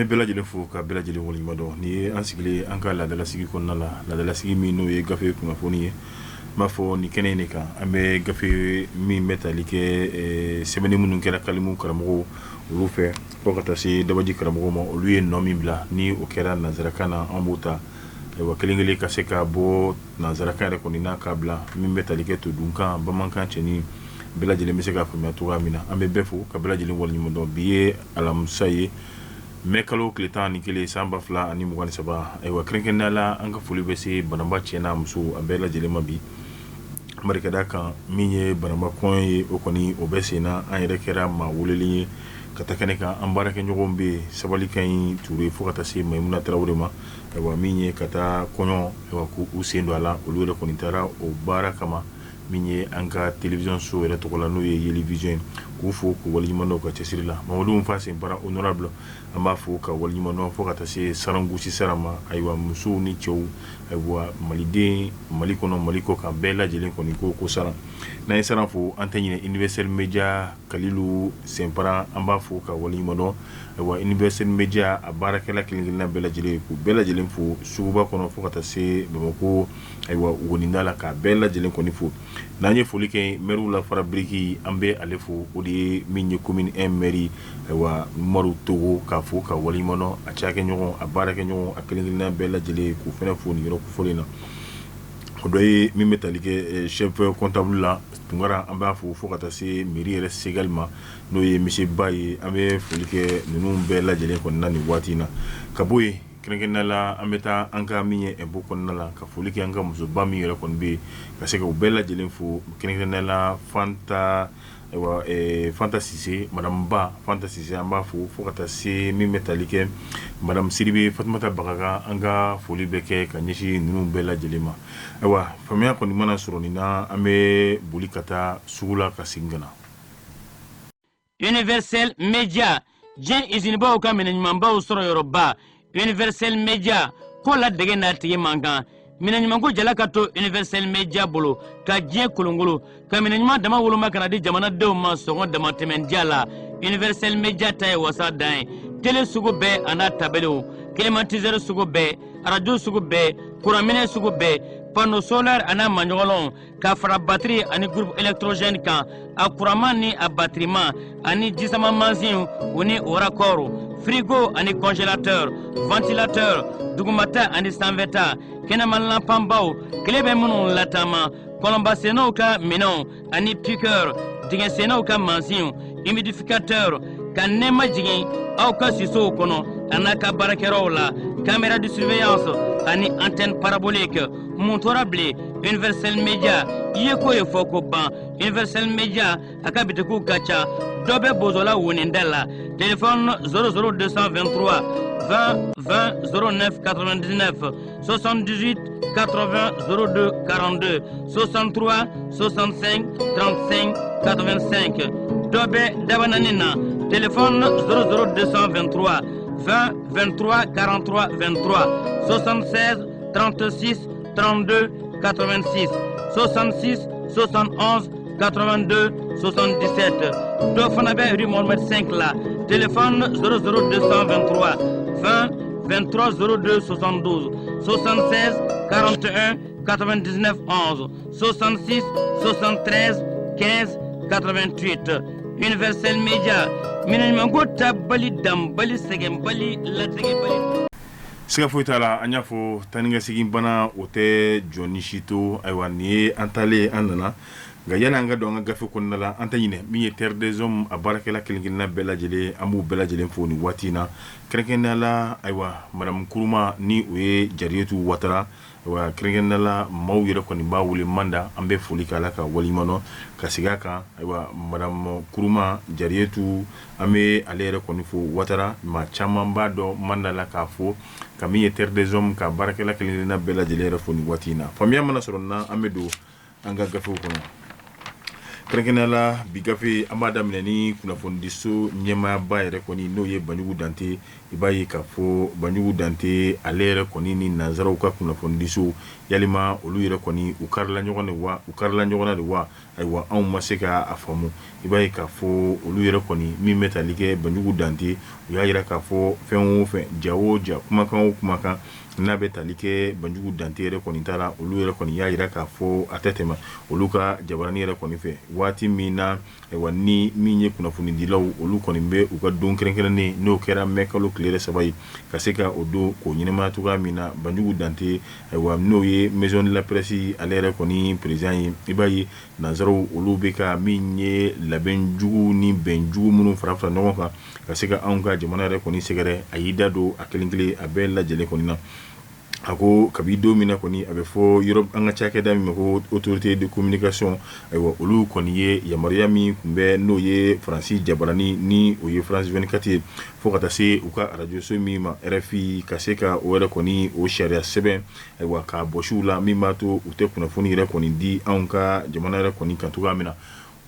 An bɛ bɛɛ lajɛlen fo ka bɛɛ lajɛlen waleɲuman dɔn. Nin ye an sigilen an ka laadalasigi kɔnɔna la, laadalasigi min n'o ye gafe kunnafoni ye. N b'a fɔ nin kɛnɛ in de kan, an bɛ gafe min bɛ tali kɛ sɛbɛnni minnu kɛra kalimu karamɔgɔw olu fɛ fo ka taa se dabaji karamɔgɔw ma, olu ye nɔ min bila ni o kɛra nansarakan na, an b'o ta ayiwa kelen kelen ka se ka bɔ nansarakan yɛrɛ kɔni na k'a bila min bɛ tali kɛ todunkan, bamanankan, cɛnin bɛɛ lajɛlen bɛ se k'a faamuya cogoya min na. An bɛ bɛɛ fo ka bɛɛ lajɛlen waleɲuman dɔn. Bi ye alamisa ye, mɛ kalo tile 11 san 2023. Ayiwa, kɛrɛnkɛrɛnnenya la, an ka foli bɛ se Bananba cɛ n'a muso, a bɛɛ lajɛlen ma bi barikada kan. Min ye Bananba kɔɲɔ ye, o kɔni o bɛ sen na. An yɛrɛ kɛra maa welelen ye ka taa kɛnɛ kan. An baarakɛɲɔgɔnw bɛ yen, Sabali ka ɲi Ture fo ka taa se Mayimuna Tarawele ma. Ayiwa, min ye ka taa kɔɲɔ, ayiwa, k'u sen don a la, olu yɛrɛ kɔni taara o baara kama. Min ye an ka télévision so yɛrɛ tɔgɔ la, n'o ye Yeli Vision ye, k'u fo k'u waleɲuman dɔn u ka cɛsiri la. Mamadu Nfa Senpara honorable, an b'a fo ka waleɲuman dɔn fo ka taa se Sarangusi Sara ma. Ayiwa, musow ni cɛw, ayiwa, maliden, Mali kɔnɔ, Mali kɔ kan, bɛɛ lajɛlen kɔni ko Saran. N'an ye Saran fo, an tɛ ɲinɛ Universel Media Kalilu Senpara, an b'a fo ka waleɲuman dɔn. Ayiwa, Universel Media a baarakɛla kelen-kelenna bɛɛ lajɛlen, k'u bɛɛ lajɛlen fo suguba kɔnɔ fo ka taa se Bamakɔ, ayiwa, woninda la, k'a bɛɛ lajɛlen kɔni fo. N'an ye foli kɛ mɛriw la, fara biriki, an bɛ ale fo, o de ye min ye commune 1 mairie, ayiwa, Umaru Togo, k'a fo ka waleɲuman dɔn, a cakɛɲɔgɔn, a baarakɛɲɔgɔn, a kelen-kelenna bɛɛ lajɛlen, k'u fana fo nin yɔrɔ kofɔlen na. O dɔ ye min bɛ tali kɛ chef comptable la, Tunkara, an b'a fo fo ka taa se mairie yɛrɛ segali ma, n'o ye monsieur Ba ye. An bɛ foli kɛ ninnu bɛɛ lajɛlen kɔni na nin waati in na. Ka bɔ yen, kɛrɛnkɛrɛnnenya la, an bɛ taa an ka min ye impôt kɔnɔna la, ka foli kɛ an ka musoba min yɛrɛ kɔni bɛ yen, ka se ka u bɛɛ lajɛlen fo, kɛrɛnkɛrɛnnenya la Fanta, ayiwa, Fanta Sise, madame Ba Fanta Sise, an b'a fo fo ka taa se min bɛ tali kɛ madame Sidibe Fatumata Bagaga. An ka foli bɛ kɛ ka ɲɛsin ninnu bɛɛ lajɛlen ma. Ayiwa, faamuya kɔni mana sɔrɔ nin na, an bɛ boli ka taa sugu la ka segin ka na. Universel Media, diɲɛ izinibaw ka minɛn ɲumanbaw sɔrɔ yɔrɔba. Universel Media ko la dege n'a tigi man kan. Minɛn ɲumanko jala ka to Universel Media bolo ka diɲɛ kolongolo ka minɛn ɲuman dama woloma ka na di jamanadenw ma sɔngɔ damatɛmɛndiya la. Universel Media ta ye wasa dan ye. Tele sugu bɛɛ a n'a tabelew, climatiseur sugu bɛɛ, arajo sugu bɛɛ, kuranminɛ sugu bɛɛ, panneau solaire a n'a maɲɔgɔnlɔnw, ka fara batiri ani groupe électrogène kan, a kuranman ni a batiriman, ani jisama mansinw u ni o raccord, frigo ani congélateur, ventilateur, dugumata ani sanfɛta, kɛnɛma lanpanbaw, tile bɛ minnu lataama, kɔlɔnbasennaw ka minɛnw ani piqueur, dingɛsennaw ka mansinw, humidificateur, ka nɛɛma jigin aw ka sisow kɔnɔ a n'a ka baarakɛyɔrɔw la, caméra de surveillance ani antenne parabolique. Mun tora bilen? Universel Media i ye ko ye fɔ ko ban. Universel Media a ka bitikiw ka ca. Dɔ bɛ Bozola woninda la, téléphone 00223 20 20 09 99, 78 80 02 42, 63 65 35 85. Dɔ bɛ Dabanani na, téléphone 00223 20 23 43 23, 76 36 32 86, 66 71 82 77. Dɔ fana bɛ rue Mohamed 5 la, téléphone 00223 20 23 02 72, 76 41 99 11, 66 73 15 88. Universel Media, minɛn ɲumanko tabali, danbali, sɛgɛnbali, latigɛbali. Siga foyi t'a la, an y'a fɔ, taa ni ka segin bana, o tɛ jɔn ni si to. Ayiwa, nin ye an taalen, an nana. Nka yanni an ka don an ka gafe kɔnɔna la, an tɛ ɲinɛ min ye Terre des Hommes a baarakɛla kelen-kelenna bɛɛ lajɛlen, an b'u bɛɛ lajɛlen fo nin waati in na, kɛrɛnkɛrɛnnenya la, ayiwa, madame Kuruma, ni o ye Jariyetu Watara. Ayiwa, kɛrɛnkɛrɛnnenya la, maaw yɛrɛ kɔni b'a wele Manda. An bɛ foli k'a la ka waleɲuman dɔn ka segin a kan. Ayiwa, madame Kuruma Jariyetu, an bɛ ale yɛrɛ kɔni fo, Watara, maa caman b'a dɔn Manda la, k'a fo ka min ye Terre des Hommes ka baarakɛla kelen-kelenna bɛɛ lajɛlen yɛrɛ fo nin waati in na. Faamuya mana sɔrɔ na, an bɛ don an ka gafew kɔnɔ. Kɛrɛnkɛrɛnnenya la, bi gafe, an b'a daminɛ ni kunnafonidiso ɲɛmaaba yɛrɛ kɔni, n'o ye Banjugu Dante. I b'a ye k'a fɔ Banjugu Dante, ale yɛrɛ kɔni ni nansaraw ka kunnafonidiso, yalima olu yɛrɛ kɔni u karila ɲɔgɔn de wa, u karila ɲɔgɔn na de wa? Ayiwa, anw ma se k'a faamu. I b'a ye k'a fɔ olu yɛrɛ kɔni min bɛ tali kɛ Banjugu Dante, u y'a jira k'a fɔ fɛn o fɛn, ja o ja, kumakan o kumakan n'a bɛ tali kɛ Banjugu Dante yɛrɛ kɔni ta la, olu yɛrɛ kɔni y'a jira k'a fɔ a tɛ tɛmɛ olu ka jabaranin yɛrɛ kɔni fɛ. Waati min na, ayiwa, ni min ye kunnafonidilaw, olu kɔni bɛ u ka don kɛrɛnkɛrɛnnen, n'o kɛra mɛ kalo tile 3 ye, ka se ka o don k'o ɲɛnamaya cogoya min na, Banjugu Dante, ayiwa, n'o ye Maison de la Presse ale yɛrɛ kɔni président ye, i b'a ye nansaraw olu bɛ ka min ye labɛn jugu ni bɛn jugu minnu fara fara ɲɔgɔn kan ka se ka anw ka jamana yɛrɛ kɔni sɛgɛrɛ, a y'i da don a kelen kelen a bɛɛ lajɛlen kɔni na. A ko kabi don min na kɔni a bɛ fɔ yɔrɔ an ka cakɛda min ma ko Autorité de communication, ayiwa, olu kɔni ye yamaruya min tun bɛ, n'o ye Faransi jabarani ni o ye France 24 ye, fo ka taa se u ka arajoso min ma RFI, ka se ka o yɛrɛ kɔni o sariya sɛbɛn, ayiwa, k'a bɔsi u la, min b'a to u tɛ kunnafoni yɛrɛ kɔni di anw ka jamana yɛrɛ kɔni kan cogoya min na.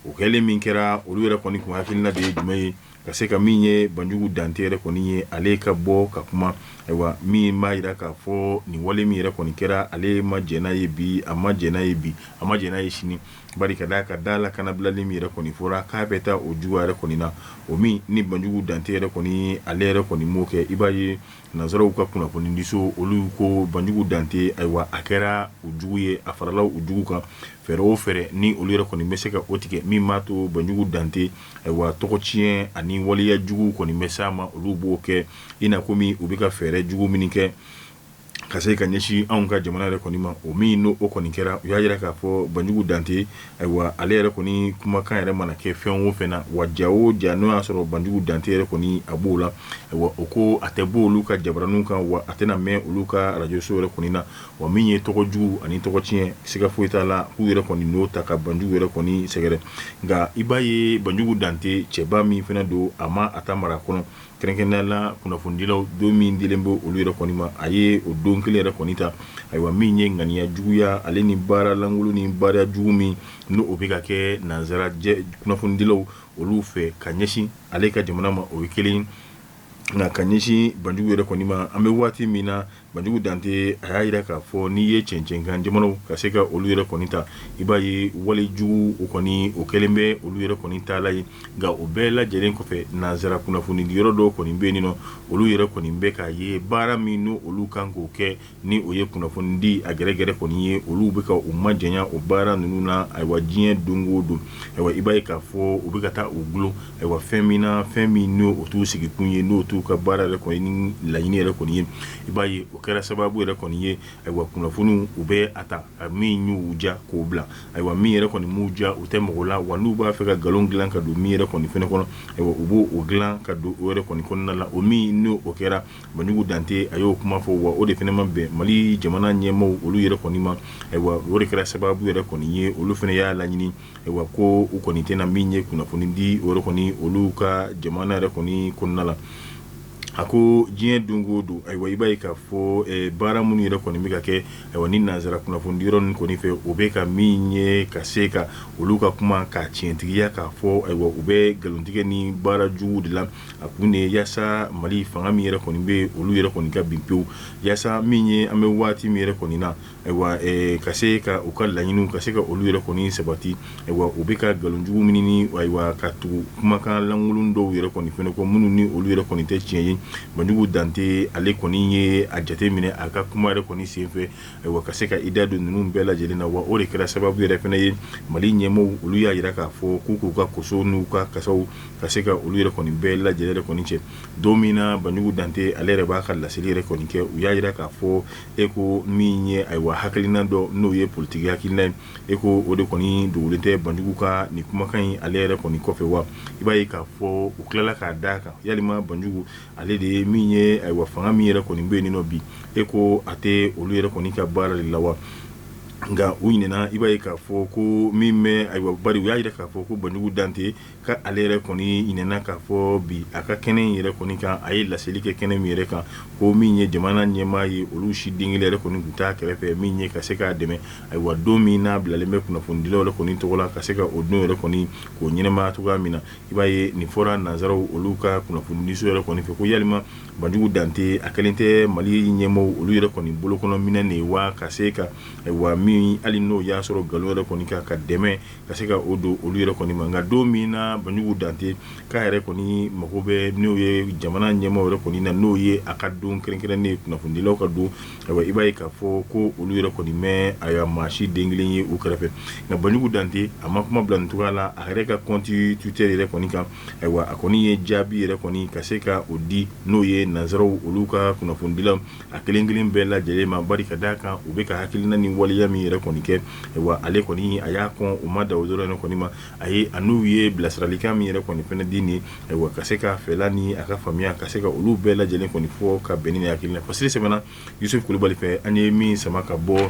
O kɛlen min kɛra, olu yɛrɛ kɔni kun hakilina de ye jumɛn ye ka se ka min ye Banjugu Dante yɛrɛ kɔni ye, ale ka bɔ ka kuma, ayiwa, min b'a jira k'a fɔ nin wale min yɛrɛ kɔni kɛra, ale ma jɛn n'a ye bi, a ma jɛn n'a ye bi, a ma jɛn n'a ye sini, bari ka d'a ka da la kanabilali min yɛrɛ kɔni fɔra k'a bɛ taa o juguya yɛrɛ kɔni na, o min ni Banjugu Dante yɛrɛ kɔni ale yɛrɛ kɔni m'o kɛ. I b'a ye nansaraw ka kunnafonidiso olu ko Banjugu Dante, ayiwa, a kɛra u jugu ye, a farala u jugu kan. Fɛɛrɛ o fɛɛrɛ ni olu yɛrɛ kɔni bɛ se ka o tigɛ min b'a to Banjugu Dante, ayiwa, tɔgɔ tiɲɛ ani waleya jugu kɔni bɛ s'a ma, olu b'o kɛ, i n'a komi u bɛ ka fɛɛrɛ jugu min kɛ ka se ka ɲɛsin anw ka jamana yɛrɛ kɔni ma. O min n'o o kɔni kɛra, u y'a jira k'a fɔ Banjugu Dante, ayiwa, ale yɛrɛ kɔni kumakan yɛrɛ mana kɛ fɛn o fɛn na, wa ja o ja n'o y'a sɔrɔ Banjugu Dante yɛrɛ kɔni a b'o la, ayiwa, o ko a tɛ bɔ olu ka jabaraninw kan, wa a tɛna mɛn olu ka arajoso yɛrɛ kɔni na. Wa min ye tɔgɔ jugu ani tɔgɔ tiɲɛ, siga foyi t'a la k'u yɛrɛ kɔni n'o ta ka Banjugu yɛrɛ kɔni sɛgɛrɛ. Nka i b'a ye Banjugu Dante cɛba min fana don, a ma a ta mara kɔnɔ, kɛrɛnkɛrɛnnenya la kunnafonidilaw don min dilen bɛ olu yɛrɛ kɔni ma, a ye o don kelen yɛrɛ kɔni ta, ayiwa, min ye ŋaniya juguya ale ni baara lankolon ni baara jugu min n'o o bɛ ka kɛ nansara kunnafonidilaw olu fɛ ka ɲɛsin ale ka jamana ma, o ye kelen. Nka ka ɲɛsin Banjugu yɛrɛ kɔni ma, an bɛ waati min na, Banjugu Dante a y'a jira k'a fɔ n'i ye cɛncɛnkan jamanaw ka se ka olu yɛrɛ kɔni ta, i b'a ye wale jugu o kɔni o kɛlen bɛ olu yɛrɛ kɔni taala ye. Nka o bɛɛ lajɛlen kɔfɛ, nansara kunnafoni yɔrɔ dɔw kɔni bɛ yen nɔ, olu yɛrɛ kɔni bɛ k'a ye baara min n'o olu kan k'o kɛ, ni o ye kunnafoni di a gɛrɛgɛrɛ kɔni ye, olu bɛ ka u majanya o baara ninnu na. Ayiwa, diɲɛ don o don, ayiwa, i b'a ye k'a fɔ u bɛ ka taa u gulon, ayiwa, fɛn min na, fɛn min n'o o t'u sigikun ye, n'o t'u ka baara yɛrɛ kɔni ni laɲini yɛrɛ kɔni ye. I b'a ye o kɛra sababu yɛrɛ kɔni ye, ayiwa, kunnafoniw u bɛ a ta min y'u diya k'o bila, ayiwa, min yɛrɛ kɔni m'u diya u tɛ mɔgɔ la, wa n'u b'a fɛ ka nkalon dilan ka don min yɛrɛ kɔni fɛnɛ kɔnɔ, ayiwa, u b'o o dilan ka don o yɛrɛ kɔni kɔnɔna la. O min n'o o kɛra, Banjugu Dante a y'o kuma fɔ, wa o de fana ma bɛn Mali jamana ɲɛmaaw olu yɛrɛ kɔni ma. Ayiwa, o de kɛra sababu yɛrɛ kɔni ye, olu fana y'a laɲini, ayiwa, ko u kɔni tɛna min ye kunnafoni di o yɛrɛ kɔni olu ka jamana yɛrɛ kɔni kɔnɔna la. A ko diɲɛ don o don, ayiwa, i b'a ye k'a fɔ baara minnu yɛrɛ kɔni bɛ ka kɛ, ayiwa, ni nansara kunnafoni yɔrɔ ninnu kɔni fɛ, o bɛ ka min ye ka se ka olu ka kuma ka tiɲɛtigiya k'a fɔ, ayiwa, u bɛ nkalontigɛ ni baara jugu de la. A kun de ye yaasa Mali fanga min yɛrɛ kɔni bɛ, olu yɛrɛ kɔni ka bin pewu, yaasa min ye an bɛ waati min yɛrɛ kɔni na, ayiwa, ka se ka u ka laɲiniw ka se ka olu yɛrɛ kɔni sabati. Ayiwa, u bɛ ka nkalonjugu min ni, ayiwa, ka tugu kumakan lankolon dɔw yɛrɛ kɔni fɛnɛ kɔ, minnu ni olu yɛrɛ kɔni tɛ tiɲɛ ye. Banjugu Dante ale kɔni ye a jate minɛ a ka kuma yɛrɛ kɔni senfɛ, ayiwa, ka se ka i da don ninnu bɛɛ lajɛlen na. Wa o de kɛra sababu yɛrɛ fana ye, Mali ɲɛmaaw olu y'a jira k'a fɔ k'u k'u ka koso n'u ka kasaw ka se ka olu yɛrɛ kɔni bɛɛ lajɛlen yɛrɛ kɔni cɛ. Don min na Banjugu Dante ale yɛrɛ b'a ka laseli yɛrɛ kɔni kɛ, u y'a jira k'a fɔ e ko min ye, ayiwa, hakilina dɔ n'o ye politiki hakilina ye, e ko o de kɔni dogolen tɛ Banjugu ka nin kumakan in ale yɛrɛ kɔni kɔfɛ. Wa i b'a ye k'a fɔ u tilala k'a d'a kan, yalima Banjugu ale de ye min ye, ayiwa, fanga min yɛrɛ kɔni bɛ yen nɔ bi, e ko a tɛ olu yɛrɛ kɔni ka baara de la wa? Nka u ɲinɛna, i b'a ye k'a fɔ ko min bɛ, ayiwa, bari u y'a jira k'a fɔ ko Banjugu Dante ka ale yɛrɛ kɔni ɲinɛna k'a fɔ bi a ka kɛnɛ in yɛrɛ kɔni kan, a ye laseli kɛ kɛnɛ min yɛrɛ kan, ko min ye jamana ɲɛmaa ye, olu si den kelen yɛrɛ kɔni tun t'a kɛrɛfɛ min ye ka se k'a dɛmɛ. Ayiwa, don min n'a bilalen bɛ kunnafonidilaw yɛrɛ kɔni tɔgɔ la ka se ka o don yɛrɛ kɔni k'o ɲɛnamaya cogoya min na, i b'a ye nin fɔra nansaraw olu ka kunnafonidiso yɛrɛ kɔni fɛ ko yalima Banjugu Dante a kɛlen tɛ Mali ɲɛmaaw olu yɛrɛ kɔni bolokɔnɔ minɛn de ye wa, ka se ka, ayiwa, min min hali n'o y'a sɔrɔ nkalon yɛrɛ kɔni kan ka dɛmɛ ka se ka o don olu yɛrɛ kɔni ma. Nka don min na Banjugu Dante k'a yɛrɛ kɔni mago bɛ n'o ye jamana ɲɛmaaw yɛrɛ kɔni na, n'o ye a ka don kɛrɛnkɛrɛnnen ye, kunnafonidilaw ka don, ayiwa i b'a ye k'a fɔ ko olu yɛrɛ kɔni mɛ ayiwa maa si den kelen ye u kɛrɛfɛ. Nka Banjugu Dante a ma kuma bila nin cogoya la a yɛrɛ ka compte Twitter yɛrɛ kɔni kan. Ayiwa a kɔni ye jaabi yɛrɛ kɔni ka se ka o di, n'o ye nansaraw olu ka kunnafonidilaw a kelen kelen bɛɛ lajɛlen ma, bari ka d'a kan u bɛ ka hakilina ni waleya min yɛrɛ kɔni kɛ. Ayiwa ale kɔni a y'a kɔn, o ma da o dɔrɔn yɛrɛ kɔni ma, a ye a n'u ye bilasiralikan min yɛrɛ kɔni fɛnɛ di nin, ayiwa ka se ka fɛla ni a ka faamuya ka se ka olu bɛɛ lajɛlen kɔni fɔ ka bɛn ni hakilina. Fasiri sɛbɛnna Yusuf Kulubali fɛ, an ye min sama ka bɔ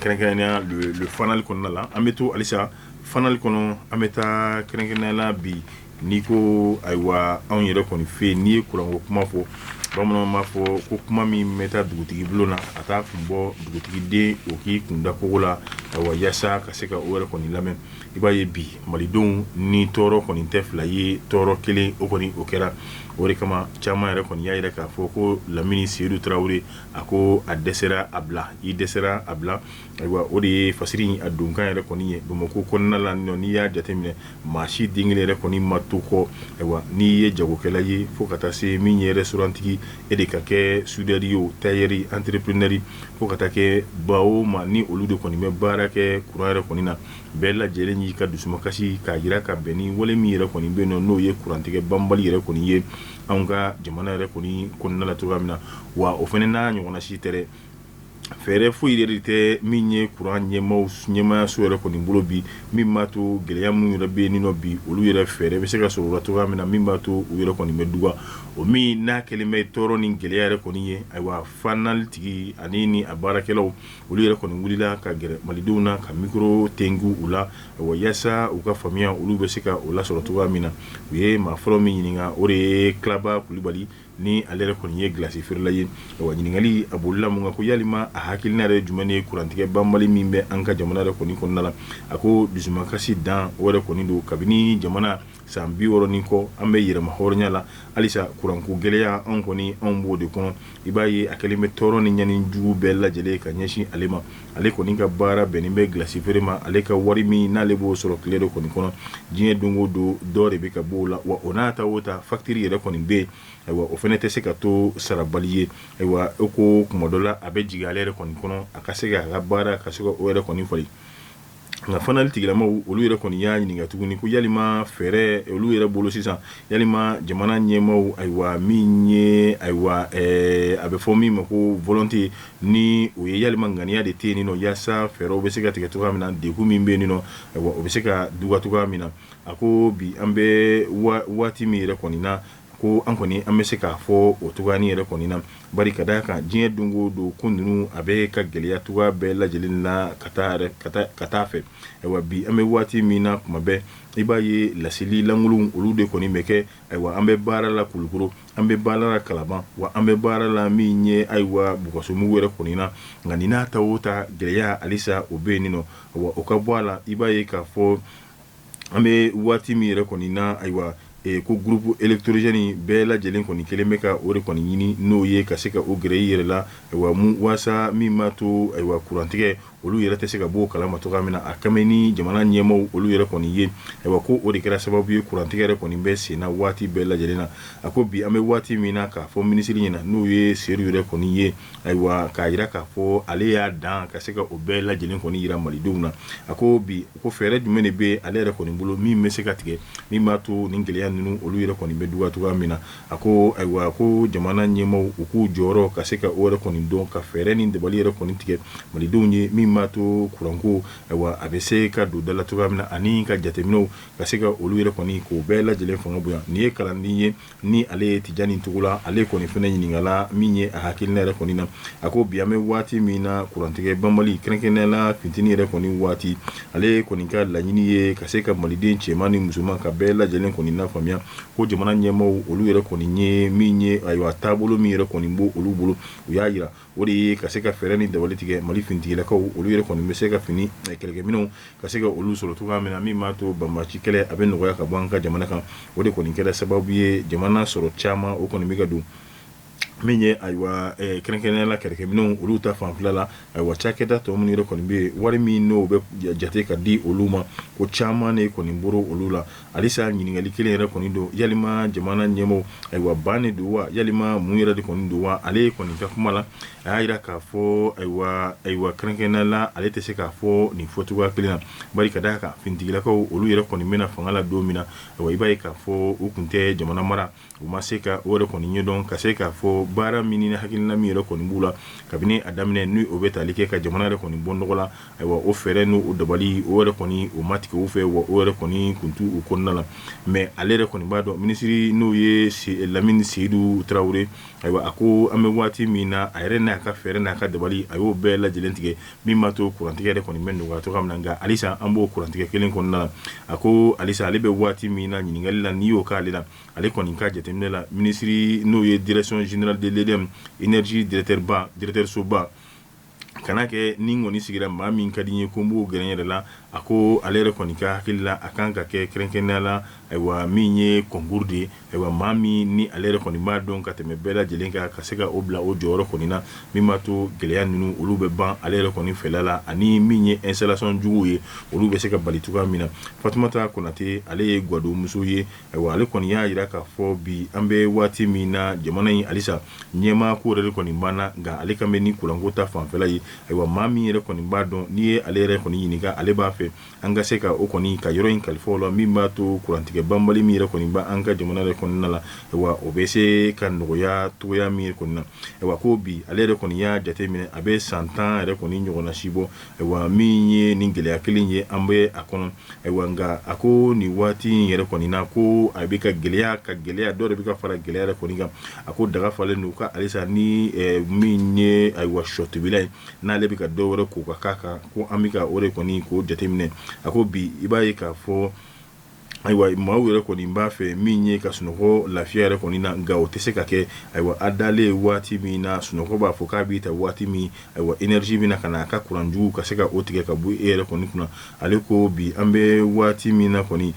kɛrɛnkɛrɛnnenya le Fanal kɔnɔna la. An bɛ to halisa Fanal kɔnɔ, an bɛ taa kɛrɛnkɛrɛnnenya la bi n'i ko ayiwa anw yɛrɛ kɔni fɛ yen, n'i ye kuranko kuma fɔ, bamananw b'a fɔ ko kuma min bɛ taa dugutigi bulon na, a t'a kun bɔ dugutigi den o k'i kun da kogo la, ayiwa yaasa ka se ka o yɛrɛ kɔni lamɛn. I b'a ye bi malidenw ni tɔɔrɔ kɔni tɛ fila ye, tɔɔrɔ kelen o kɔni o kɛra. O de kama caman yɛrɛ kɔni y'a yira k'a fɔ ko Lamini Seyidu Tarawele, a ko a dɛsɛra a bila, i dɛsɛra a bila. Ayiwa o de ye fasiri a donkan yɛrɛ kɔni ye Bamakɔ kɔnɔna la. N'i y'a jateminɛ, maa si den kelen yɛrɛ kɔni ma to kɔ. Ayiwa n'i ye jagokɛla ye, fo ka taa se min ye restaurantigi e de ka kɛ soudeur ye o, tailleur, entrepreneur, fo ka taa kɛ ba o ma, ni olu de kɔni bɛ baara kɛ kuran yɛrɛ kɔni na, bɛɛ lajɛlen y'i ka dusumakasi k'a jira ka bɛn ni wale min yɛrɛ kɔni bɛ yen n'o ye kurantigɛ banbali yɛrɛ kɔni ye anw ka jamana yɛrɛ kɔni kɔnɔna la cogoya min na. Wa o fana n'a ɲɔgɔnna si tɛ dɛ, fɛɛrɛ foyi yɛrɛ de tɛ min ye kuran ɲɛmaayaso yɛrɛ kɔni bolo bi, min b'a to gɛlɛya minnu yɛrɛ bɛ yen nɔ bi, olu yɛrɛ fɛɛrɛ bɛ se ka sɔrɔ o la cogoya min na, min b'a to u yɛrɛ kɔni bɛ duga o min n'a kɛlen bɛ tɔɔrɔ ni gɛlɛya yɛrɛ kɔni ye. Ayiwa Fanal tigi ani ni a baarakɛlaw, olu yɛrɛ kɔni wulila ka gɛrɛ malidenw na ka micro tengu u la, ayiwa yaasa u ka faamuya olu bɛ se ka o lasɔrɔ cogoya min na. U ye maa fɔlɔ min ɲininka, o de ye Kilaba Kulubali, ni ale yɛrɛ kɔni ye gilasi feerela ye. Ayiwa ɲininkali a bolila mun kan, ko yalima a hakilina yɛrɛ jumɛn ye kurantigɛ banbali min bɛ an ka jamana yɛrɛ kɔni kɔnɔna la. A ko dusumakasi dan o yɛrɛ kɔni don, kabini jamana san 60 ni kɔ an bɛ yɛrɛma hɔrɔnya la, halisa kuranko gɛlɛya anw kɔni anw b'o de kɔnɔ. I b'a ye a kɛlen bɛ tɔɔrɔ ni ɲani jugu bɛɛ lajɛlen ka ɲɛsin ale ma. Ale kɔni ka baara bɛnnen bɛ gilasi feere ma. Ale ka wari min n'ale b'o sɔrɔ tile dɔ kɔni kɔnɔ, diɲɛ don o don dɔ de bɛ ka b'o la. Wa o n'a ta o ta, facture yɛrɛ kɔni bɛ yen, ayiwa o fana tɛ se ka to sarabali ye. Ayiwa o ko kuma dɔ la a bɛ jigin ale yɛrɛ kɔni kɔnɔ, a ka se k'a ka baara ka se ka o yɛrɛ kɔni falen. Nka Fanal tigilamaw olu yɛrɛ kɔni y'a ɲininka tuguni ko yalima fɛɛrɛ olu yɛrɛ bolo sisan, yalima jamana ɲɛmaaw, ayiwa min ye ayiwa a bɛ fɔ min ma ko volonté, ni o ye yalima ŋaniya de tɛ yen nɔ yaasa fɛɛrɛw bɛ se ka tigɛ cogoya min na, degun min bɛ yen nɔ, ayiwa o bɛ se ka duga cogoya min na. A ko bi an bɛ waati min yɛrɛ kɔni na, ko an kɔni an bɛ se k'a fɔ o cogoya nin yɛrɛ kɔni na, bari ka d'a kan diɲɛ don o don ko ninnu a bɛ ka gɛlɛya cogoya bɛɛ lajɛlen na ka taa fɛ. Ayiwa bi an bɛ waati min na, kuma bɛɛ i b'a ye laseli lankolonw olu de kɔni bɛ kɛ. Ayiwa an bɛ baara la Kulukoro, an bɛ baara la Kalaban, wa an bɛ baara la min ye ayiwa Bukasumugu yɛrɛ kɔni na. Nka nin n'a ta o ta, gɛlɛya halisa o bɛ yen nɔ. Wa o ka bɔ a la, i b'a ye k'a fɔ an bɛ waati min yɛrɛ kɔni na, ayiwa ko groupe électrogène bɛɛ lajɛlen kɔni kelen bɛ ka o de kɔni ɲini, n'o ye ka se ka o gɛrɛ i yɛrɛ la, ayiwa waasa min b'a to ayiwa kurantigɛ olu yɛrɛ tɛ se ka bɔ o kalama cogoya min na. A kɛmɛ ni jamana ɲɛmaaw olu yɛrɛ kɔni ye, ayiwa ko o de kɛra sababu ye kurantigɛ yɛrɛ kɔni bɛ sen na waati bɛɛ lajɛlen na. A ko bi an bɛ waati min na, k'a fɔ minisiri ɲɛna, n'o ye Seyidu yɛrɛ kɔni ye, ayiwa k'a jira k'a fɔ ale y'a dan ka se ka o bɛɛ lajɛlen kɔni jira malidenw na. A ko bi ko fɛɛrɛ jumɛn de bɛ ale yɛrɛ kɔni bolo min bɛ se ka tigɛ min b'a to nin gɛlɛya ninnu olu yɛrɛ kɔni bɛ duga cogoya min na. A ko ayiwa ko jamana ɲɛmaaw u k'u jɔyɔrɔ ka se ka o yɛrɛ kɔni dɔn, ka fɛɛrɛ ni dabali yɛrɛ kɔni tigɛ malidenw ye min b'a to kuranko ayiwa a bɛ se ka don da la cogoya min na, ani ka jateminɛw ka se ka olu yɛrɛ kɔni k'o bɛɛ lajɛlen fanga bonya. Nin ye kalanden ye ni ale ye Tijani Togola, ale kɔni fana ɲininkala min ye a hakilina yɛrɛ kɔni na. A ko bi an bɛ waati min na, kurantigɛ banbali kɛrɛnkɛrɛnnenya la funteni yɛrɛ kɔni waati, ale kɔni ka laɲini ye ka se ka maliden cɛman ni musoman ka bɛɛ lajɛlen kɔni lafaamuya ko jamana ɲɛmaaw olu yɛrɛ kɔni ye min ye, ayiwa taabolo min yɛrɛ kɔni b' olu bolo, u y'a jira o de ye ka se ka fɛɛrɛ ni dabali tigɛ Mali finitigilakaw olu yɛrɛ kɔni bɛ se ka fini kɛlɛkɛminɛnw ka se ka olu sɔrɔ cogoya min na, min b'a to banbaanci kɛlɛ a bɛ nɔgɔya ka bɔ an ka jamana kan. O de kɔni kɛra sababu ye jamana sɔrɔ caman o kɔni bɛ ka don Min ye ayiwa kɛrɛnkɛrɛnnenya la kɛlɛkɛminɛnw olu ta fanfɛla la, ayiwa cakɛda tɔ minnu yɛrɛ kɔni bɛ yen, wari min n'o bɛ jate ka di olu ma, ko caman de kɔni bɔra olu la. Halisa ɲininkali kelen yɛrɛ kɔni don, yalima jamana ɲɛmɔgɔw ayiwa ban de don wa, yalima mun yɛrɛ de kɔni don wa? Ale kɔni ka kuma la, a y'a jira k'a fɔ ayiwa kɛrɛnkɛrɛnnenya la, ale tɛ se k'a fɔ nin fɔcogoya kelen na, bari ka d'a kan finitigilakaw olu yɛrɛ kɔni bɛna fanga la don min na, ayiwa i b'a ye k'a fɔ u tun tɛ jamana mara, u ma se ka o yɛrɛ kɔni ɲɛdɔn ka se k'a fɔ baara min ni hakilina min yɛrɛ kɔni b'u la kabini a daminɛ, ni o bɛ tali kɛ ka jamana yɛrɛ kɔni bɔ nɔgɔ la. Ayiwa o fɛɛrɛ n'o dabali o yɛrɛ kɔni o ma tigɛ u fɛ, wa o yɛrɛ kɔni kun t'u kɔnɔna la. Mais ale yɛrɛ kɔni b'a dɔn, minisiri n'o ye Lamini Seyidu Tarawele, ayiwa a ko an bɛ waati min na, a yɛrɛ n'a ka fɛɛrɛ n'a ka dabali, a y'o bɛɛ lajɛlen tigɛ min b'a to kurantigɛ yɛrɛ kɔni bɛ nɔgɔya cogoya min na. Nka halisa an b'o kurantigɛ kelen kɔnɔna la. A ko halisa ale bɛ waati min na, ɲininkali la n'i y'o k'ale la, ale kɔni ka jateminɛ la, minisiri n'o ye direction générale de l'EDM énergie directeur ba, directeur soba kana kɛ ni kɔni sigira maa min ka di n ye ko n b'o gɛrɛ n yɛrɛ la. A ko ale yɛrɛ kɔni ka hakili la, a kan ka kɛ kɛrɛnkɛrɛnnenya la, ayiwa min ye concours de ye, ayiwa maa min ni ale yɛrɛ kɔni b'a dɔn ka tɛmɛ bɛɛ lajɛlen kan, ka se ka o bila o jɔyɔrɔ kɔni na, min b'a to gɛlɛya ninnu olu bɛ ban ale yɛrɛ kɔni fɛla la, ani min ye installation juguw ye, olu bɛ se ka bali cogoya min na. Fatumata Konate, ale ye gwadonmuso ye. Ayiwa ale kɔni y'a jira k'a fɔ bi an bɛ waati min na, jamana in halisa ɲɛmaa ko yɛrɛ de kɔni banna, nka ale kan bɛ ni kuranko ta fanfɛla ye. Ayiwa maa min yɛrɛ kɔni b'a dɔn, n'i ye ale yɛrɛ kɔni ɲininka, ale b'a fɛ an ka se ka o kɔni ka yɔrɔ in kalifa o la, min b'a to kurantigɛ banbali min yɛrɛ kɔni b'an ka jamana yɛrɛ kɔnɔna la, ayiwa o bɛ se ka nɔgɔya cogoya min yɛrɛ kɔni na. Ayiwa ko bi ale yɛrɛ kɔni y'a jateminɛ, a bɛ san 10 yɛrɛ kɔni ɲɔgɔnna si bɔ, ayiwa min ye nin gɛlɛya kelen ye an bɛ a kɔnɔ. Ayiwa nka a ko nin waati in yɛrɛ kɔni na, ko a bɛ ka gɛlɛya ka gɛlɛya, dɔ de bɛ ka fara gɛlɛya yɛrɛ kɔni kan. A ko daga falen don, ka halisa ni min ye ayiwa sɔtobila ye, n'ale bɛ ka dɔ wɛrɛ ko ka k'a kan, ko an bɛ ka o de kɔni k'o jateminɛ. A ko bi i b'a ye k'a fɔ ayiwa maaw yɛrɛ kɔni b'a fɛ min ye ka sunɔgɔ lafiya yɛrɛ kɔni na, nka o tɛ se ka kɛ. Ayiwa a dalen waati min na, sunɔgɔ b'a fɔ k'a b'i ta waati min, ayiwa énergie bɛna ka na a ka kuran jugu ka se ka o tigɛ ka bɔ e yɛrɛ kɔni kunna. Ale ko bi an bɛ waati min na kɔni,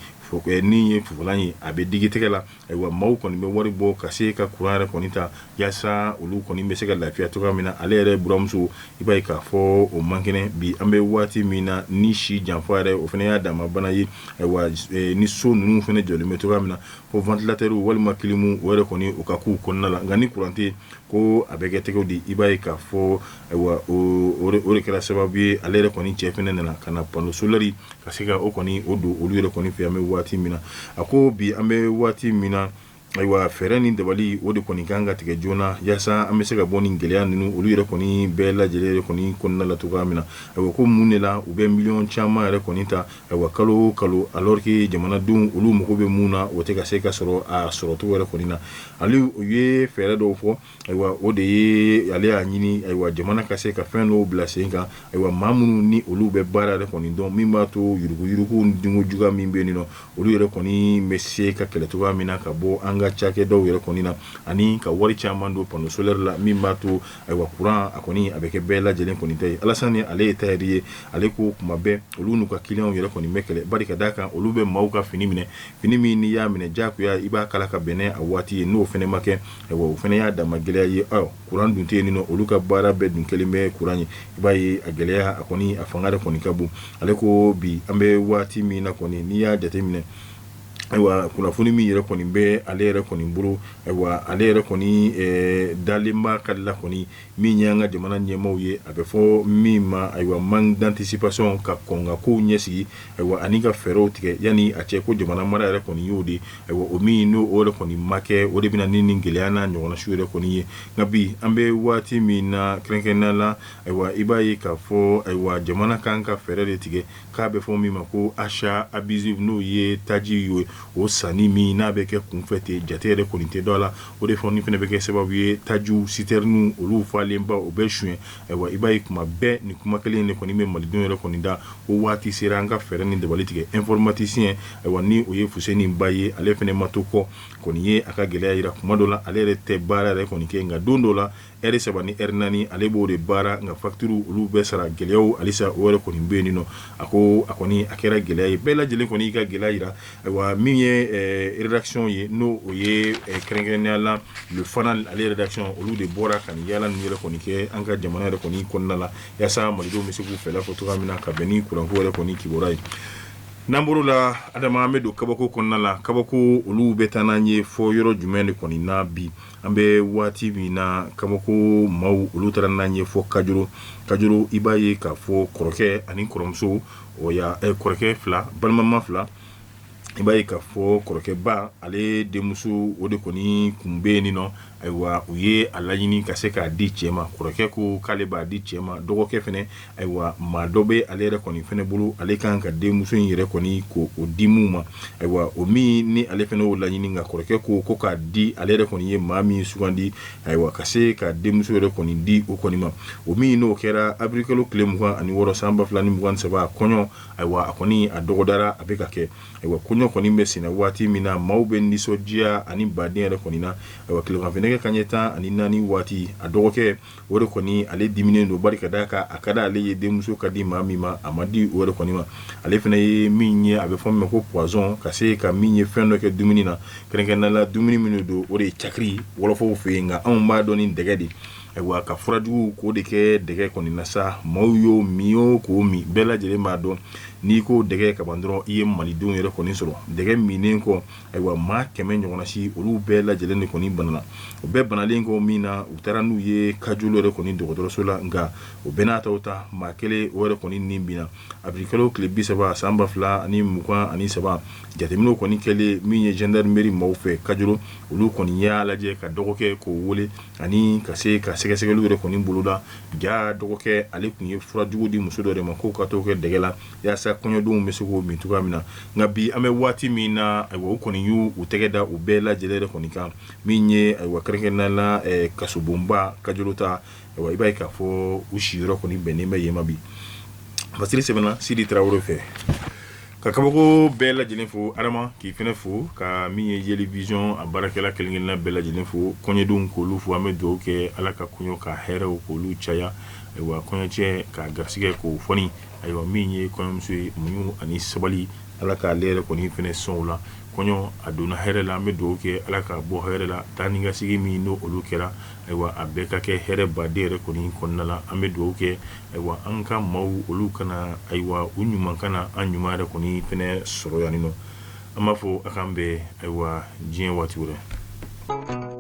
ni ye fugulan ye, a bɛ digi tɛgɛ la. Ayiwa maaw kɔni bɛ wari bɔ ka se ka kuran yɛrɛ kɔni ta, yaasa olu kɔni bɛ se ka lafiya cogoya min na. Ale yɛrɛ buramuso, i b'a ye k'a fɔ o man kɛnɛ bi an bɛ waati min na, ni si janfa yɛrɛ o fana y'a dama bana ye. Ayiwa ni so ninnu fana jɔlen bɛ cogoya min na, ko ventilateur walima clim o yɛrɛ kɔni o ka k'u kɔnɔna la, nka ni kuran tɛ, ko a bɛ kɛ cogo di? I b'a ye k'a fɔ ayiwa o de kɛra sababu ye ale yɛrɛ kɔni cɛ fana nana ka na panneau solaire ka se ka o kɔni o don olu yɛrɛ kɔni fɛ an bɛ waati min na. A ko bi an bɛ waati min na, ayiwa fɛɛrɛ ni dabali o de kɔni kan ka tigɛ joona, yaasa an bɛ se ka bɔ nin gɛlɛya ninnu olu yɛrɛ kɔni bɛɛ lajɛlen yɛrɛ kɔni kɔnɔna la cogoya min na. Ayiwa ko mun de la u bɛ miliyɔn caman yɛrɛ kɔni ta, ayiwa kalo o kalo, alors que jamanadenw olu mago bɛ mun na, o tɛ ka se ka sɔrɔ a sɔrɔcogo yɛrɛ kɔni na. Ale u ye fɛɛrɛ dɔw fɔ. Ayiwa o de ye ale y'a ɲini, ayiwa jamana ka se ka fɛn dɔw bila sen kan, ayiwa maa minnu ni olu bɛ baara yɛrɛ kɔni dɔn, min b'a to yuruguyurugu ni dunko juguya min bɛ yen nɔ, olu yɛrɛ kɔni bɛ se ka kɛlɛ cogoya min na ka bɔ an ka cakɛdaw yɛrɛ kɔni na, ani ka wari caman don panneau solaire la, min b'a to ayiwa kuran a kɔni a bɛ kɛ bɛɛ lajɛlen kɔni ta ye. Alasani ale ye tailleur ye, ale ko kuma bɛɛ olu n'u ka clients yɛrɛ kɔni bɛ kɛlɛ, bari ka d'a kan olu bɛ maaw ka fini minɛ, fini min n'i y'a minɛ diyagoya i b'a kala ka bɛn n'a waati ye, n'o fana ma kɛ, ayiwa o fana y'a dama gɛlɛya ye. Kuran dun tɛ yen nɔ, olu ka baara bɛɛ dun kɛlen bɛ kuran ye, i b'a ye a gɛlɛya a kɔni a fanga yɛrɛ kɔni ka bon. Ale ko bi an bɛ waati min na kɔni, n'i y'a jateminɛ, ayiwa kunnafoni min yɛrɛ kɔni bɛ ale yɛrɛ kɔni bolo, ayiwa ale yɛrɛ kɔni dalen b'a ka la kɔni min ye an ka jamana ɲɛmaaw ye, a bɛ fɔ min ma ayiwa manque d'anticipation, ka kɔn ka kow ɲɛsigi, ayiwa ani ka fɛɛrɛw tigɛ yanni a cɛ, ko jamana mara yɛrɛ kɔni y'o de, ayiwa o min n'o yɛrɛ kɔni ma kɛ, o de bɛna ni nin gɛlɛya n'a ɲɔgɔnna su yɛrɛ kɔni ye. Nka bi an bɛ waati min na kɛrɛnkɛrɛnnenya la, ayiwa i b'a ye k'a fɔ ayiwa jamana kan ka fɛɛrɛ de tigɛ k'a bɛ fɔ min ma ko achat abusif, n'o ye taji ye, o sanni min n'a bɛ kɛ kunfɛ ten, jate yɛrɛ kɔni tɛ dɔ la, o de fɔ fana bɛ kɛ sababu ye tajiw citernew olu falenba o bɛ suɲɛ. Ayiwa i b'a ye kuma bɛɛ nin kuma kelen de kɔni bɛ malidenw yɛrɛ kɔni da, ko waati sera an ka fɛɛrɛ ni dabali tigɛ. Informaticien, ayiwa ni o ye Fuseni Ba ye, ale fana ma to kɔ kɔni ye a ka gɛlɛya jira. Kuma dɔ la ale yɛrɛ tɛ baara yɛrɛ kɔni kɛ, nka don dɔ la heure 3 ni heure 4 ale b'o de baara, nka facture olu bɛɛ sara, gɛlɛyaw halisa o yɛrɛ kɔni bɛ yen nɔ. A ko a kɔni a kɛra gɛlɛya ye, bɛɛ lajɛlen kɔni y'i ka gɛlɛya jira. Ayiwa Min ye rédaction ye, n'o o ye kɛrɛnkɛrɛnnenya la Le Fanal ale rédaction, olu de bɔra ka nin yaala ninnu yɛrɛ kɔni kɛ an ka jamana yɛrɛ kɔni kɔnɔna la, yaasa malidenw bɛ se k'u fɛla fɔ cogoya min na ka bɛn ni kuranko yɛrɛ kɔni kibaruya ye. N'an bɔr'o la, Adama, an bɛ don kabako kɔnɔna la. Kabako olu bɛ taa n'an ye fɔ yɔrɔ jumɛn de kɔni na bi? An bɛ waati min na, kabako maaw olu taara n'an ye fɔ Kajolo. Kajolo, i b'a ye k'a fɔ kɔrɔkɛ ani kɔrɔmuso, o ya kɔrɔkɛ fila, balimama fila, i b'a ye k'a fɔ kɔrɔkɛba ale denmuso o de kɔni kun bɛ yen nɔ. Ayiwa, u ye a laɲini ka se k'a di cɛ ma. Kɔrɔkɛ ko k'ale b'a di cɛ ma. Dɔgɔkɛ fɛnɛ, ayiwa, maa dɔ bɛ ale yɛrɛ kɔni fɛnɛ bolo, ale kan ka denmuso in yɛrɛ kɔni ko o di mun ma. Ayiwa, o min ni ale fɛnɛ y'o laɲini, nka kɔrɔkɛ ko k'a di ale yɛrɛ kɔni ye maa min sugandi, ayiwa, ka se ka denmuso yɛrɛ kɔni di o kɔni ma. O min n'o kɛra avril tile 26 san 2023, kɔɲɔ, ayiwa, a kɔni a dɔgɔdara, a bɛ ka kɛ. Ayiwa, kɔɲɔ kɔni bɛ senna waati min na, maaw bɛ nisɔndiya ani baden yɛrɛ kɔni na. Ayiwa, tileganfɛ nɛgɛ kanɲɛ 14 waati, a dɔgɔkɛ o de kɔni ale diminen don, bari ka d'a kan a ka di ale ye denmuso ka di maa min ma, a ma di o yɛrɛ kɔni ma. Ale fana ye min ye, a bɛ fɔ min ma ko poison, ka se ka min ye fɛn dɔ kɛ dumuni na, kɛrɛnkɛrɛnnenya la dumuni min don, o de ye cakiri wɔlɔfɔw fɛ yen, nka anw b'a dɔn ni dɛgɛ de. Ayiwa, ka furajugu k'o de kɛ dɛgɛ kɔni na sa, maaw y'o min o k'o min, bɛɛ lajɛlen b'a dɔn n'i ko dɛgɛ kaban dɔrɔn, i ye malidenw yɛrɛ kɔni sɔrɔ. Dɛgɛ minnen kɔ, ayiwa, maa 100 ɲɔgɔnna si, olu bɛɛ lajɛlen de kɔni banana. O bɛɛ banalen kɔ min na, u taara n'u ye Kajolo yɛrɛ kɔni dɔgɔtɔrɔso la, nka o bɛɛ n'a ta ta, maa kelen o yɛrɛ kɔni ni binna. Avril kalo tile 30 san 2023, jateminɛw kɔni kɛlen min ye gendarmerie maaw fɛ Kajolo, olu kɔni y'a lajɛ ka dɔgɔkɛ k'o wele ani ka se ka sɛgɛsɛgɛliw yɛrɛ kɔni boloda. Ja dɔgɔkɛ ale tun ye fura jugu di muso dɔ de ma k'o ka t'o kɛ dɛgɛ la, yaasa kɔɲɔdenw bɛ se k'o min cogoya min na. Nka bi an bɛ waati min na, ayiwa, u kɔni y'u u tɛgɛ da u bɛɛ lajɛlen yɛrɛ kɔni kan, min ye, ayiwa, kɛrɛnkɛrɛnnenya la kasobonba Kajolo ta. Ayiwa, i b'a ye k'a fɔ u siyɔrɔ kɔni bɛnnen bɛ yen ma bi. Fasiri sɛbɛnna Sidi Tarawele fɛ. Ka kabako bɛɛ lajɛlen fo, Adama, k'i fɛnɛ fo, ka min ye Yeli Vision a baarakɛla kelenkelenna bɛɛ lajɛlen fo, kɔɲɔdenw k'olu fo. An bɛ dugawu kɛ Ala ka kɔɲɔ ka hɛrɛw k'olu caya. Ayiwa, kɔɲɔcɛ ka garisɛgɛ k'o fɔni. Ayiwa, min ye kɔɲɔmuso ye, muɲu ani sabali, Ala k'ale yɛrɛ kɔni fɛnɛ sɔn o la. Kɔɲɔ a donna hɛrɛ la, an bɛ dugawu kɛ Ala k'a bɔ hɛrɛ la. Taa ni ka segin min n'o olu kɛra, ayiwa, a bɛɛ ka kɛ hɛrɛ baden yɛrɛ kɔni kɔnɔna la. An bɛ dugawu kɛ, ayiwa, an ka maaw olu kana, ayiwa, u ɲuman kana an ɲuman yɛrɛ kɔni fɛnɛ sɔrɔ yan nɔ. An b'a fɔ a k'an bɛn, ayiwa, diɲɛ waati wɛrɛ.